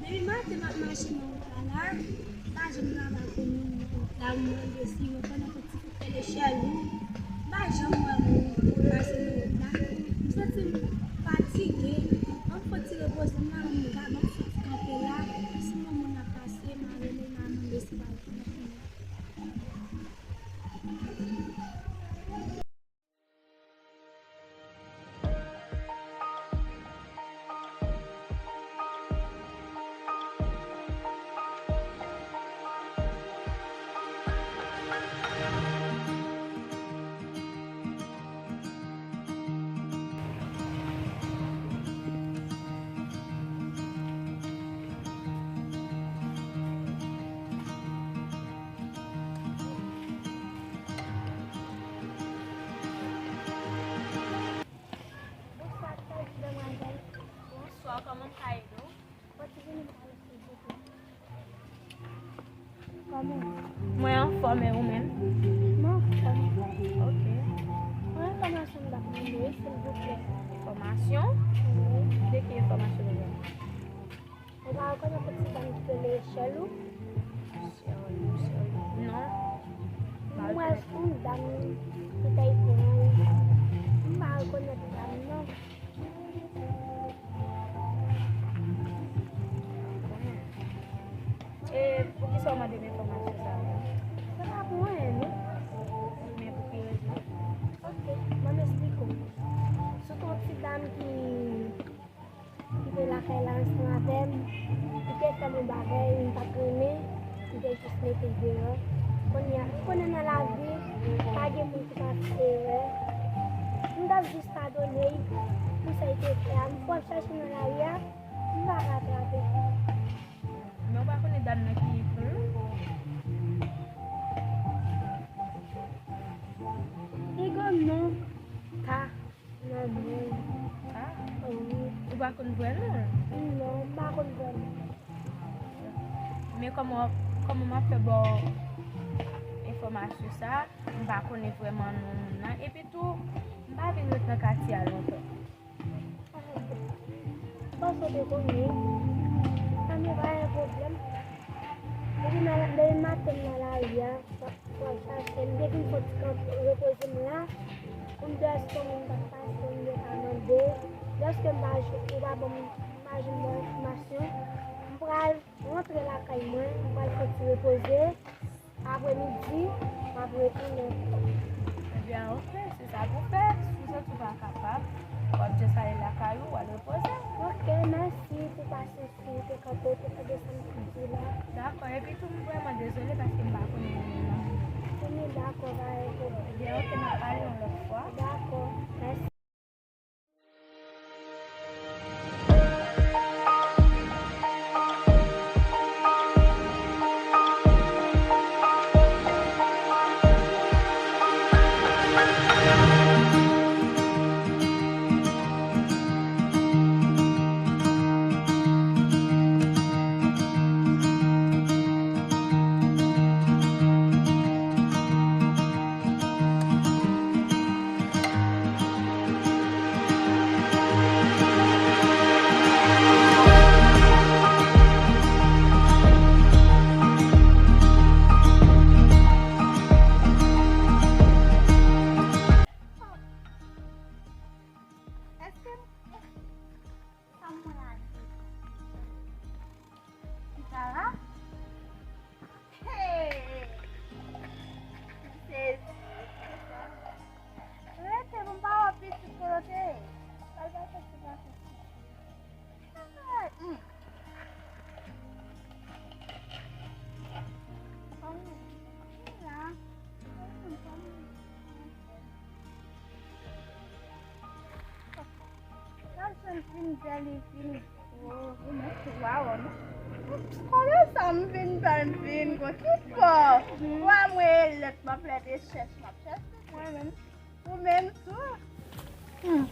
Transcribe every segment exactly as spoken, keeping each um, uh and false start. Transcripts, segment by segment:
Depi maten m ap mache nan wout la la, m pa janm travay pou moun nan wout la, m mande si yo konnen pou ti kout lechèl ou, m pa janm wè moun pou pase nan wout la. M santi m fatige, ban m fon ti repoze m la, ban m, ban m fon ti kanpe la, si yon moun ap pase, m a rele, m a mande si pa gen moun. Bonswa, sè, demwazèl. Bonswa, kòman m ka ede w? Pòt vini pale, silvouplè. Kòman? Mwen anfòm, e ou menm? Mwen anfòm. Ok. Yon enfòmasyon m t ap mande, silvouplè. Enfòmasyon? Wi. De ki enfòmasyon w bezwen? Ou pa rekonèt yon ti dam ki rele Sherlou? Sherlou, Sherlou. Non. M wè s on dam ki tèy pran. M pa rekonèt dam nan. E poukisa w mande m enfòmasyon sa a? Se pa pou anyen, non. Men pou ki rezon? Ok, ban m esplike w. Se t on ti dam ki ki te lakay la ansanm avè m, li te fè m yon bagay m pa t renmen, m te jis mete l deyò. Kounye a, ou konnen nan lavi, pa gen moun ki pa fè erè. M t ap jis padone l pou sa l te fè a. M pral chèche nan lari a, m pa ka trape l. Men ou pa konnen dam nan ki pou l? Li gen non, Ka. Nan men. Ah, wi. Ou pa konn vrè non l? Non, m pa konn vrè non l. Men kòman, kòman m ap fè ba w enfòmasyon sa a? M pa konnen vrèman non moun nan. Epi tou, m pa vin ret nan katye a lontan. Panse w te konnen. Sa m pa gen pwoblèm. Depi nan, depi maten m nan lari a, m ap pral chache l. Depi m fon ti kanpe repoze m la, pou m di èske yon moun t ap pase, m te ka mande. Dèske m pa jwenn, ou pa ban m, m pa jwenn bon enfòmasyon, m pral rantre lakay mwen, m pral fon ti repoze. Apremidi, m ap retounen. Ebyen, ok, se sa pou fè. Si w santi w pa kapab, w ap just ale lakay ou, w al repoze. Ok, mèsi pou pasyans ou te kanpe, ou te tande sa m t ap di la. Dakò, epi tou, m vrèman dezole paske m pa konnen moun nan. Ebyen, dakò, pa gen pwoblèm. Ebyen, ok, n ap pale yon lòt fwa. Dakò, mèsi. Èske sa mwen la di? Ki sa la? Hey! M sezi. Rete pou m pa wè pitit kote. Al ba pitit la pitit. Hey! Mm. Fanmi, ki la? Mm, fanmi. Sa jwenn vin bèl, li vin gwo, li met twa wò, non? Konnen sa m vin bèl, m vin gwo, ki fò? Wa mwen elèt, m ap plede chèch, m ap chèch, mwen menm. Ou menm tou? Hmm.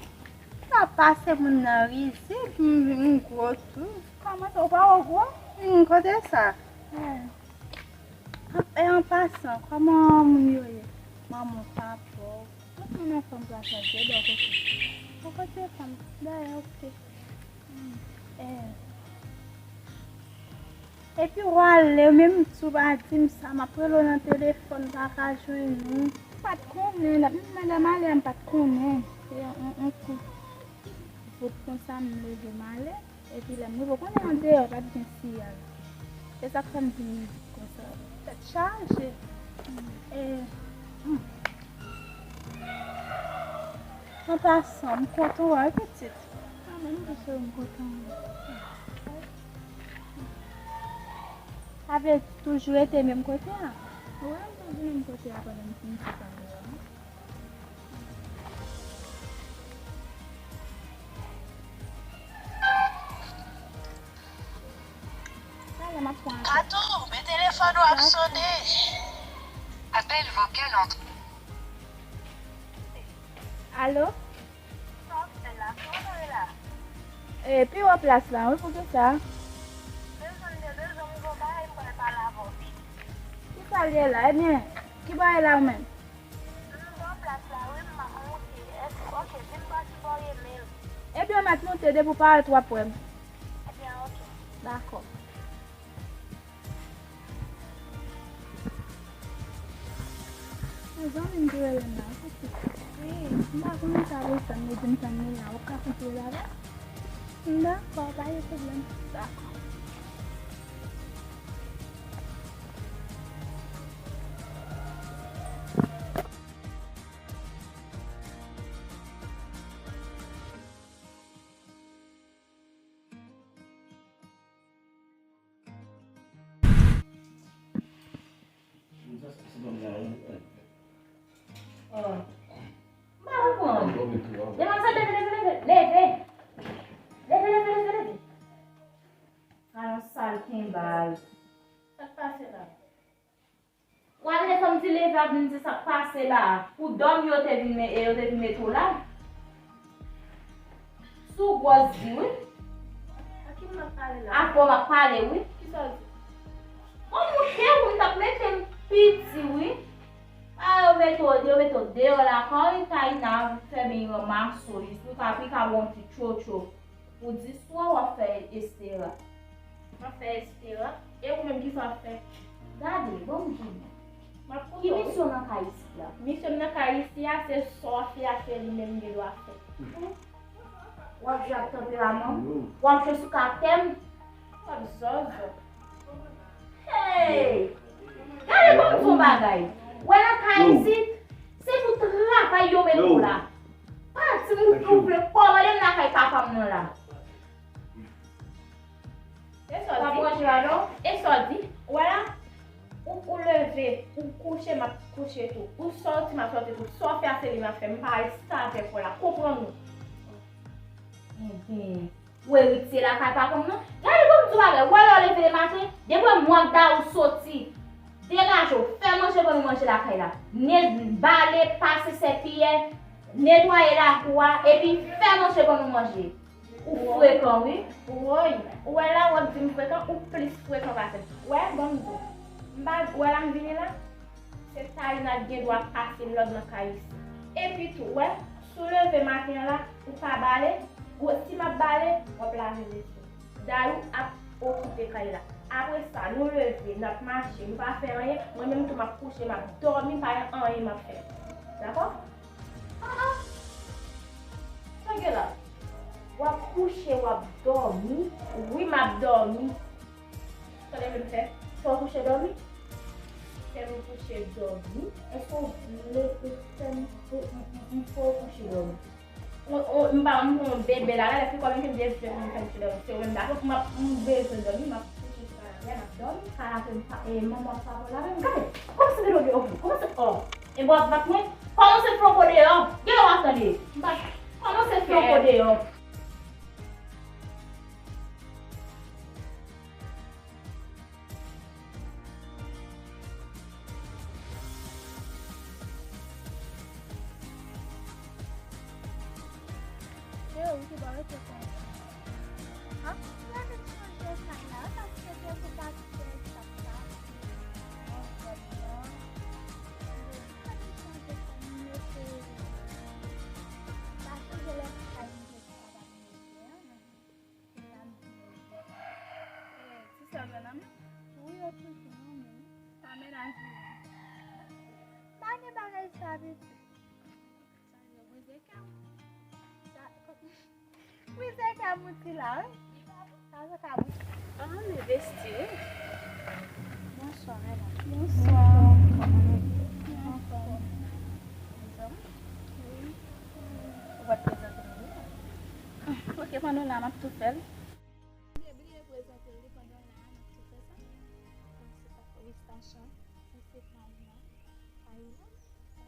Sa pase moun nan rizib, m vin gwo tou. Kòman sa, ou pa wè gwo? Hmm, kote sa? Eh. An, e an pasan, kòman moun yo ye? Manman w, papa w? Tout moun anfòm, papa w, de bò kote. Ou kote fanm? Dayè, oke. Hmm. Eh. Epi w ale, menm tou pa di m sa, m ap rele w nan telefòn, m pa ka jwenn ou. M pa t konnen, menm lè m ale a, m pa t konnen. Se yon, yon, yon kou vout konsa, m leve, m ale. Epi lè m rive, w konnen andeyò pa t gen siyal. Se sa k fè m vin konsa. Tèt chaje. E, hmm. An pasan, m kontan w wè w, pitit. Mwen menm tou, cheri, m kontan w wè w. Sa vle di toujou rete menm kote a? Wi, m toujou menm kote a pandan m fin ti pale a. Kato, men telefòn ou ap sonnen. Appel vocal entré. Alo? Sa w ap fè la? Ki kote w ye la? E, pi wo plas la, wi, poukisa? Bezwen, m te bezwen m gon bagay, m pral pale avè w pi. Kisa l ye la? Ebyen, ki bò w ye la ou menm? M bò plas la, wi, m ap moute. Èske, oke, di m bò ki bò w ye menm. Ebyen, w mèt moute, depi w parèt, w ap wè m. Ebyen, oke. Dakò. Mezanmi, m te rele m la, se ti. Wi, m pa konnen sa pou sa, m di m tann li la, w ap ka kontre l avè m? Dakò, pa gen pwoblèm. Dakò. Oh. M pa konprann. Demwazèl, leve, leve, leve. Leve, leve, leve, leve. Sa yon sal kenbal. Sa k pase la? W a tande fanm ti leve ap vin di sa k pase la. Pou dòmi yo te vin me-, e yo te vin mete w la. Sou gwòs di wi. A ki m ap pale la? Ak ou m ap pale wi. Kisa w di? Bon, moute wi, m t ap mete m piti wi. A yo mete w, yo mete w deyò lakay, Taina fèmen yon maso, jis pou ka, pou ka ba w yon ti tchotcho. Pou di swa w ap fè Estera. M ap fè Estera. E ou menm kisa w ap fè? Gade, bon m di nou. M ap koute w. Ki misyon nan kay isit la? Misyon m nan kay isi a, se sa w ap fè a, se li menm m gen dwa fè. W ap jwe ak tanperaman m? W ap jwe sou karaktè m? W ap zòzò. Hey! Gade ban m di w yon bagay. Wè nan kay isit, se pou travay yo mete w la. Pa di m ou vle kòmande m lakay papa m nan la. E sa w di? W ap ranje ladan w? E sa w di? Wè la, ou, ou leve, ou kouche, m ap kouche tou. Ou sòti, m ap sòti tou. Sa w fè a, se li m ap fè. M pa rete avèk ou la. Konprann ou? Enben, ou eritye lakay papa m nan? Gade ban m di w bagay. Wè lè w leve lematen, depi w wè m ak Dayou soti, degaje w, fè manje ban nou manje lakay la. Net, bale, pase sèviyèt, netwaye lakou a, epi fè manje ban nou manje. Ou frekan, wi. Woy, ou wè la, w ap di m frekan, ou plis frekan pase m. Wè, ban m di w. M pa, ou wè la m vini la? Se Taina ki gen dwa pase lòd nan kay isi. Epi tou, wè, si w leve maten an la, ou pa bale, ou, si m ap bale, w ap lave veso. Dayou ap okipe kay la. Apre sa, nou leve, n ap mache, nou pa fè anyen, mwen menm tou m ap kouche, m ap dòmi, pa gen anyen m ap fè. Dakò? Ah, ah. Sa gen la? W ap kouche, w ap dòmi. Wi, m ap dòmi. Sa w vle m fè? Fè w kouche dòmi? Fè m kouche dòmi? Èske w vle fè m, m, m, m fè w kouche dòmi? Ou, ou, m pa, m pran yon bebe la, la, lè se kòm ke m te fè m fè m kouche dòmi. Se ou menm dakò, m ap, m bezwen dòmi, m ap kouche sou kanapè a, m ap dòmi. Kanapè m pa, e, manman pa pou lavé m. Gade, kòmanse mete w deyò, kòmanse, oh. E bò ap bat mwen, kòmanse flanke w deyò. Gen lè w ap tande. M pa, kòmanse flanke w deyò. Yo, ou te ba rete konsa. Ah, la vin chanje kay la, paske te pou pati de sa, sa. Bon, bon, bon. Sa vin chanje kay, m mete, m pa chanje lè. Wi, yo toujou renmen m. Pa menaje yo. Pa gen bagay sa, pitit. Sa yo brize kè m. Sa, brize kè m, ou di la, wi. Sa se ka brize. Ah, men besti, wi. Bonswa, medam. Bonswa. Kòman nou ye? Anfòm. Mezanmi. Wi. Ou pa t prezante nou, wi. Ok, pandan w la, m ap tou fè l. Bliye, bliye prezante l, li pandan w la, n ap tou fè sa. Mwen se Station, mwen se Taina. Taina, sa,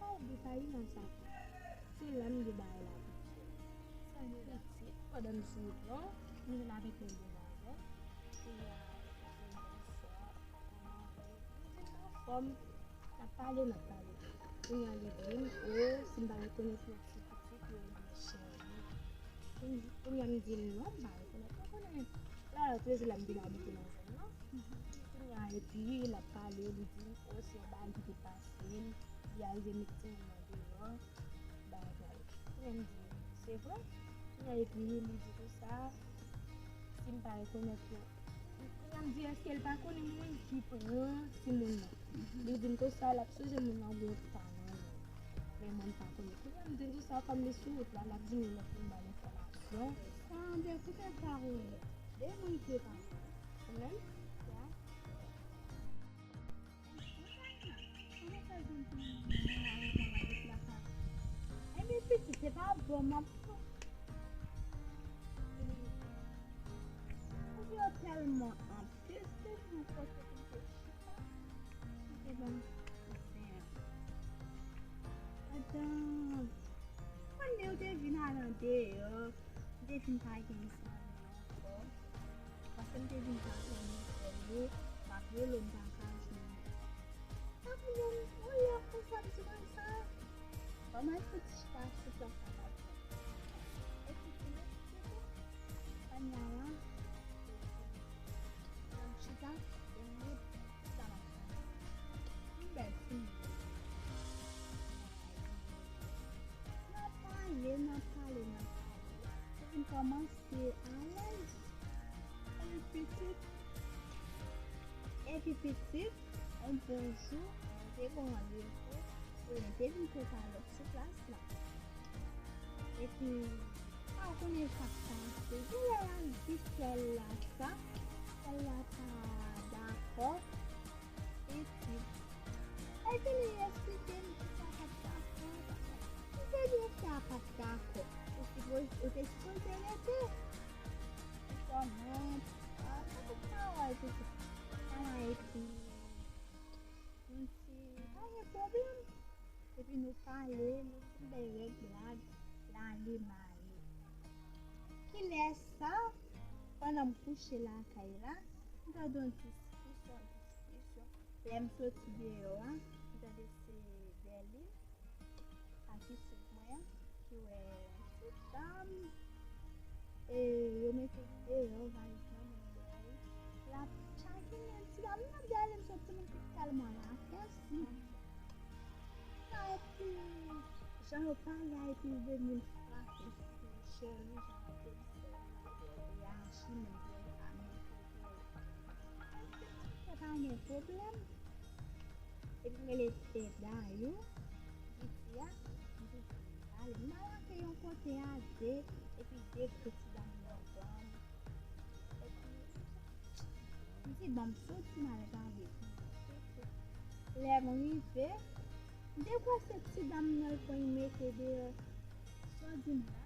pa oubli Taina sa. Se la m gen bagay la pou di w. Sa gen pitit, pandan m sou wout lan, m jwenn avèk yon demwazèl. Kounye a, li di m bonswa, kòman w ye? M di l m anfòm. N ap pale, n ap pale. Kounye a, li di m, o, si m pa rekonèt yon ti pitit, yo rele Sherline. Kounye a, m di l non, m pa rekonèt. Mwen konnen, la, la, treze la, m vin abite nan zòn nan. Kounye a, epi, l ap pale, li di m, o, se yon bagay ki te pase l, li arive met timoun nan deyò, bagay. Kounye a, m di, se vre? Kounye a, epi, li di konsa, si m pa rekonèt yo. Kounye a, m di, èske l pa konnen moun ki pran timoun nan? Li di m konsa, l ap sonje moun nan oubyen paran l. Men mwen, m pa konnen. Kounye a, m di l konsa, kòm li sou wout la, l ap di m lè l ap vin ba l enfòmasyon. Sa, de kote pawòl? De moun ki pawòl? Ou menm? Ya. Ebyen, pitit, se pa bon, m ap pran. Ou yo tèlman anpil, se yon kote pou te chita. Ki te ban m zen. Adan, mwen, ou te vin al andeyò, ou te vin pa gen zanmi ankò. Paske m te vin pa konnen kote w ye, m ap rele w, m pa ka jwenn ou. Sa pou mwen, yon lè konsa m di konsa, ban m al fouti chita sou plas la, m ap jwenn. Epi, ti mesye tou, kounye a la, m chita, m ret, sa m ap fè. M bèl timoun. N ap pale, n ap pale, n ap pale. Epi m kòmanse alèz. Epi pitit, epi pitit, yon bon jou, mwen te gen yon randevou pou mwen te vin kote avèk sou plas la. Epi, pa konnen sa k pase. Gen lè l al di sè l la sa, sè l la pa dakò. Epi, epi li eksplike m ki sa k ap pase. M te di sè a pa t dakò. Ou sipoze, ou te sipoze rete. Kòman? Ah, sa tout pawòl, pitit. Ala epi, m di, pa gen pwoblèm. Epi nou pale, nou ti bay règ blag, l ale m ale. Kilè sa, pandan m kouche lakay la, m tande yon diskisyon, diskisyon. Lè m soti deyò a, m tande se Berline, a ki swiv mwen an, ki wè yon ti dam, e yo mete l deyò, valiz nan men l deyò, l ap tchakinen ti dam nan, Berline soti, mwen te tèlman lakèsi. Sa epi, jan yo pale a, epi l vin frape sou chè li, jan l ap reyaji, men l pa mete l deyò. Epi, se pa gen pwoblèm. Epi m rele pè Dayou, Piti a, m di, ale, m al antre yon kote a de, epi de gwo ti dam nan pran m. Epi, m di, ban m soti, m al gade. Lè m rive, m te kwè se ti dam nan l pran l mete deyò. Sa w di m la?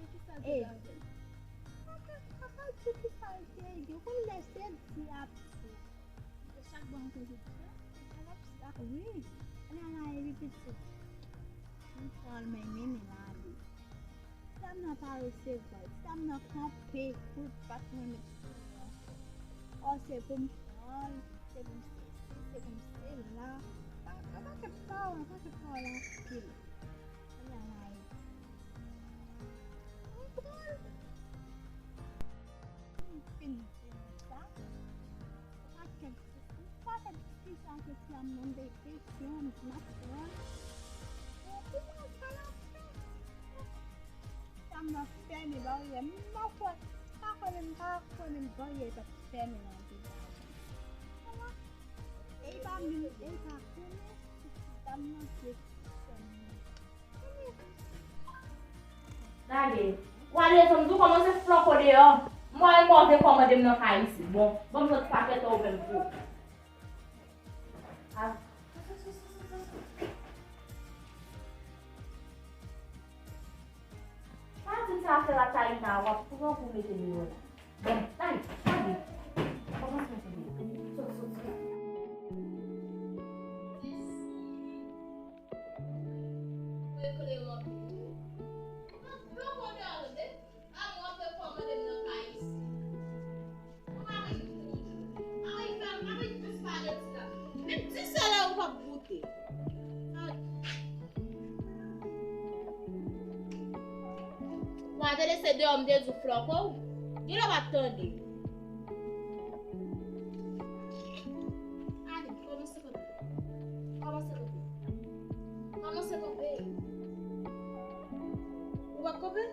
E ki sa l te gade? Papa, papa di ki sa l te di. Ou konn lè se di ap di. Chak bò yon kote diferan. Wi. Ala la, epi pitit. M pran l, men mennen l ale. Ti dam nan pa resevwa l. Ti dam nan kanpe pou l pa t renmen sou li ankò. Ò, se pou m pran l, se pou m sesi, se pou m sela. Pa, pa, pa kèk pawòl, pa kèk pawòl anpil. Ala la, epi. M pran l. M fin di l sa. Ou pa kèk Ou pa fè diskisyon ak ti dam nan, m te kesyon, m di m ap pran. Bon, pou mwen, sa l ap fè. Ti dam nan fèmen baryè, m pa kwè, m pa konnen, m pa konnen baryè t ap fèmen nan ti dam. Gade, w ale, m di w kòmanse flòko deyò. M wè move kòmande m nan kay isit. Bon, ban m soti pa fè tan ou menm tou. Ah. Pa di m sa fè la Taina, w ap pran pou mete deyò la. Bon, Taina, gade. Kòmanse mete deyò. Sot, sot, sot. Wa te lese deyò m te di w flòko w. Gen lè w ap tande. Ale, kòmanse kanpe. Kòmanse kanpe. Kòmanse kanpe. Ou pa kanpe?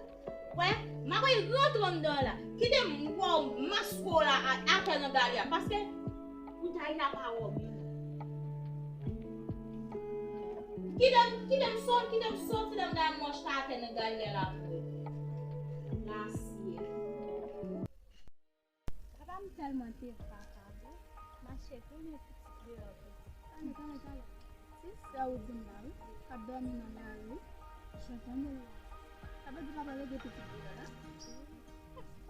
Wè, m ap rantre anndan la. Kite m wè w maske w la a- atè nan galè a. Paske pou Taina pa wè w menm. Kite m, kite m sot, kite m soti nan m gade mòch ta atè nan galè la pou wè. Lasye. Papa m tèlman te vakabon, mache tounen pitit deyò tou. Talè, talè, talè. Se sè ou di m la, wi, k ap dòmi nan lari, jan w tande l la. Sa vle di papa rete pitit deyò la?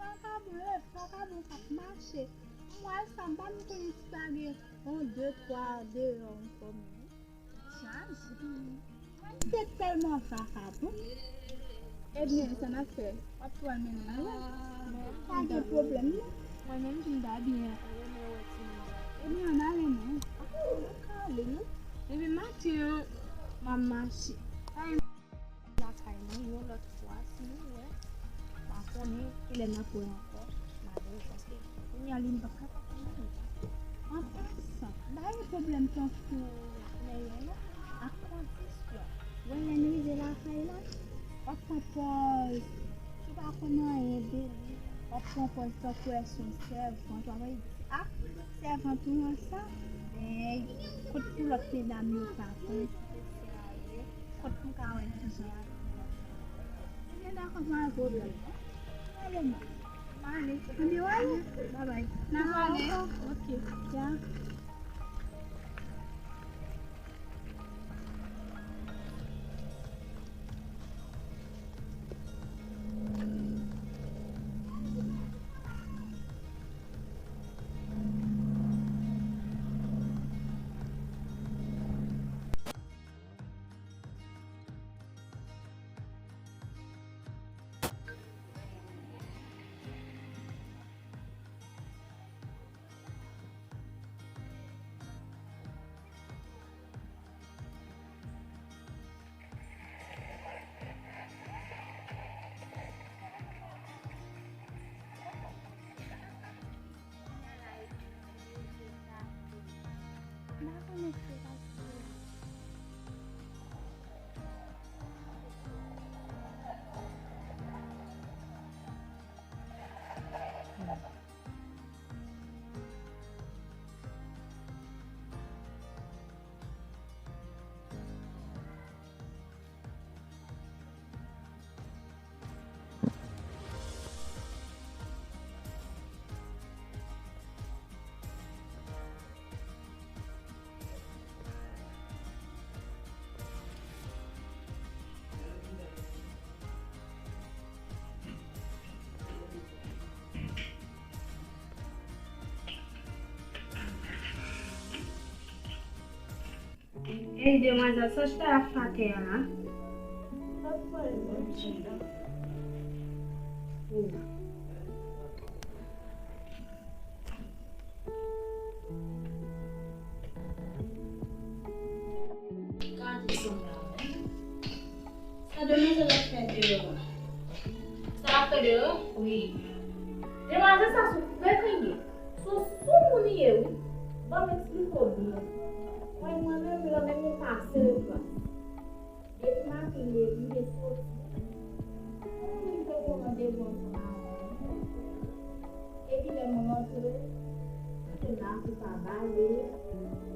Vakabon, rèv vakabon k ap mache. M wè sa, m pa menm konnen si pa gen yon de, twa deyò ankò menm. Chaje. Mwen se tèlman vakabon. Ebyen, sa n ap fè? W ap pran mennen nou la? Pa gen pwoblèm, non. Mwen menm tou m ta byen renmen wè timoun sa. Ebyen, ann ale, non. Ann ale, non. Depi maten an, m ap mache. Lakay mwen yon lòt fwa, si nou wè, m pa konnen kilè n ap wè ankò, malere, paske kounye a li m p ap kapab konnen. An pasan, m pa gen pwoblèm tankou Nèyè non, a kondisyon, wè lè n rive lakay la, w ap pran pòz, si w pa konn anyen de li, w ap pran pòz tankou èske yon sèvant, w ap di, a, sèvant ou an sa, men kot pou lòt medam yo pa konn si se sè a ye, kot pou ka wè kijan y ap viv ansanm. Ebyen, dakò, pa gen pwoblèm non. Ale non. M ale. Ebyen, w ale. Babay. N ap ale. Ok. Ya. Ey, demwazèl, sa w chita ap fè atè a la? Gade sa la. Sa demwazèl ap fè deyò a? Sa l ap fè deyò? Wi. Demwazèl sa sou frekan li ye. Sou soumoun li ye, wi. Ban m eksplike w byen. Mwen, mwen menm, lè menm mwen pase lekran. Depi maten, li rive soti. Mwen menm, m te gon randevou ansanm avè l. Epi lè m rantre, m te la pou pa bale.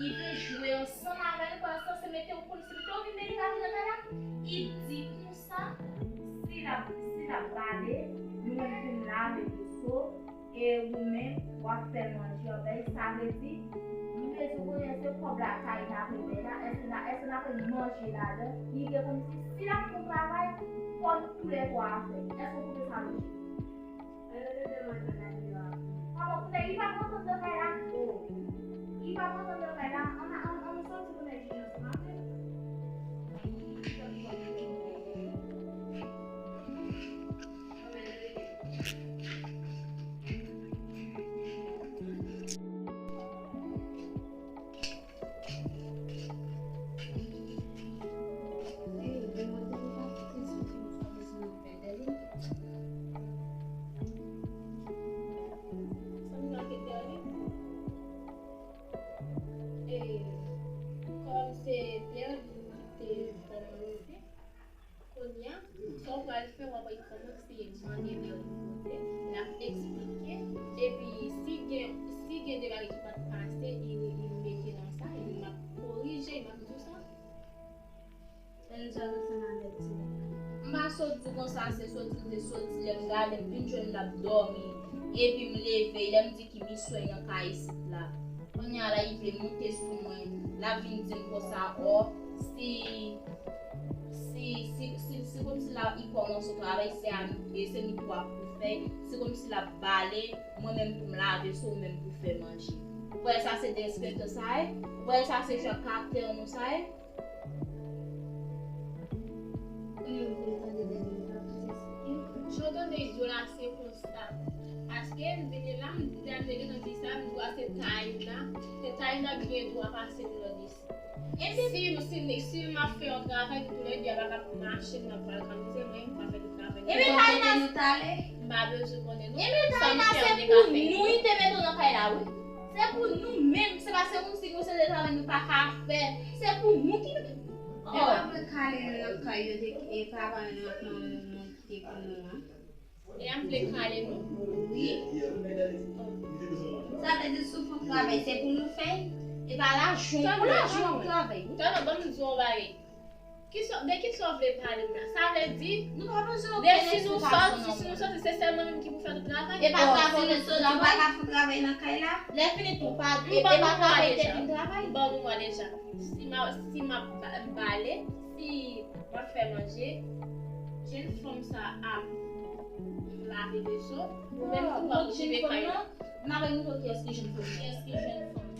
li vle jwe ansanm avè l, pandan se mete w konn se mete w vin delikaze nan kay la. Li di konsa, si l ap, si l ap bale, nou menm pou n lave veso, e ou menm, w ap fè manje avè l. Sa vle di, m bezwen konnen èske kòb la Kay n ap remèt la, èske n a, èske n ap manje ladan? Li te konn di, si l ap fè yon travay, fò nou toulètwa a fè. Èske w twouve sa lojik? Kòman pou tèt li pa kontan nan kay la? Oh. Li pa kontan nan kay la. Ann, ann, ann soti pou nèg jije ansanm avè l. Kòm se Pierre ki te fè mwen leve, kounye a, sa w pral fè, w ap kòmanse mande Pierre kote, l ap eksplike, epi si gen, si gen de bagay ki pa t pase, li, li mete nan sa, epi m ap korije, m ap di w sa. Enzo, nou fè nan lèt ti nèg la. M pa sot di konsa, se soti l te soti, lè m gade, m vin jwenn l ap dòmi. Epi m leve, lè m di ki misyon nan kay isit la. Kounye a la, li vle moute sou mwen. L ap vin di m konsa, ò, si, si, si, si, si kòmsi la, li kòmanse travay, se a, e se nou tou ap pou fè. Se kòmsi l ap bale, mwen menm pou m lave, se ou menm pou fè manje. Ou wè sa se derespektan sa ye? Ou wè sa se jan karaktè nou sa ye? Kounye a m vle tande dènye bagay pou eksplike. Jan w tande yo la, se konsa. Paske m vini la, m di a m te gentan di sa, m di a se Taina. Se Taina ki gen dwa pase m lòd isi. Si, si, si m ap fè yon travay, nou toulède a pa ka mache, n ap pral kamize, mwen, m pa fè tout travay. Ebyen, Taina, nou t ale. M pa bezwen konnen, non. Ebyen, Taina, se pou nou, li te mete w nan kay la, wi. Se pou nou menm, se pa se moun si nou se de travay nou pa ka fè. Se pou nou ki. E pa vle kale nan kay yo te, e papa nou ak manman nou te pou nou an. E a m vle kale nou. Wi. Sa vle di si w fè yon travay, se pou nou fè l. E pa lajan, pou lajan w travay, wi. Tande, ban m di w yon bagay. Kisa, de kisa w vle pale m la? Sa vle di, nou pa bezwen okenn eksplikasyon non. Si nou soti, se sèlman nou ki pou fè tout travay? E pa travay, nou soti, nou pa ka fè travay nan kay la? Lè fini tou, pa, e pa travay te vin travay? Ban nou mwa deja. Si m a, si m ap ba-, bale, si m ap fè manje, jenn fanm sa ap lave veso, ou menm tou w ap okipe kay la. M ap montre w kiyès ki jenn fanm nan. Kiyès ki jenn fanm?